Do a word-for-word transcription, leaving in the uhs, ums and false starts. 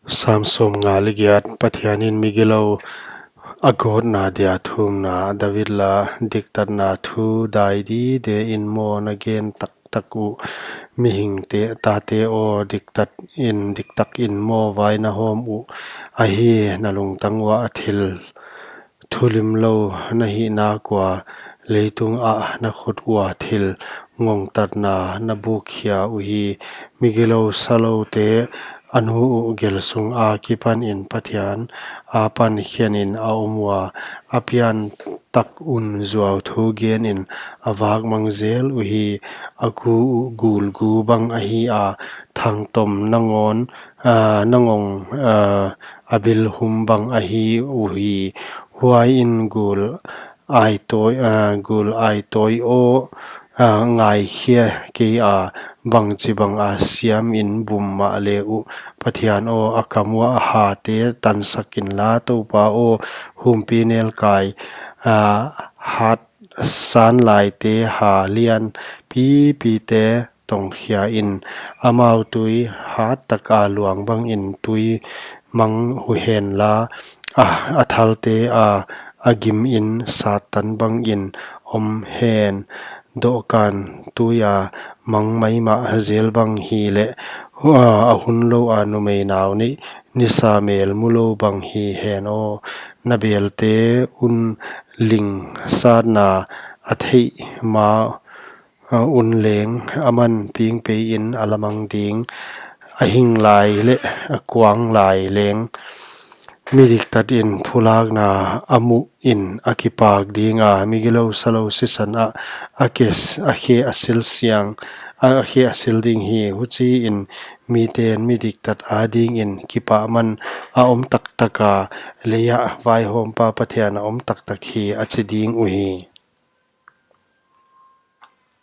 Sam sawmnga leh giat. Pathianin migilou a gawtna dia thumna. David la. Diktatna thu dai dide in maw na gen taktak uh? Mihing te, tate aw, diktat in, diktak in maw vai na hawm uh? Ahi, na lungtang uah thil thulimlou na hihna ua, leitung ah na khut ua thil ngongtatna na bukkhia uhi. Migilou saloute a nu uh gel sung akipanin Pathian apan khenin a om ua, a piantak un zuau thu genin a vakmang zel uhi. A gu uh gul gu bang ahi a, thangtom nangawn, ah, nangong, ah, a bilhum bang ahi uhi. Huaiin gul aitawi, ah, gul aitawi aw, ah, ngaikhia kei a, bangchibang a siamin bum mahle uh. Pathian aw, a kam uah hate tansak inla, Toupa aw, humpinelkai, ah, hat sanlaite ha lian pipite tongkhia in. Amau tui hat taka luang bangin tui mang uhenla, a, a thalte a, a gimin sattan bangin om hen. Dohkan tuia mang maimah zel bang hileh, a, a hunlou a numei nau neih nisa mel mulou bang hi hen aw. Na belte un ling satna a theih ma, a, un leng, aman pingpei in a lamang ding, a hing lai leh a kuang lai leng. Mi diktatin phulakna a muhin a kipak dinga, migilou salou sisan ah a kes, a khe a sil siang, a khe a sil ding hi. Huchiin miten mi diktat adingin kipahman a om taktaka, leia vaihawmpa Pathian a om taktak hi, a chi ding uhi.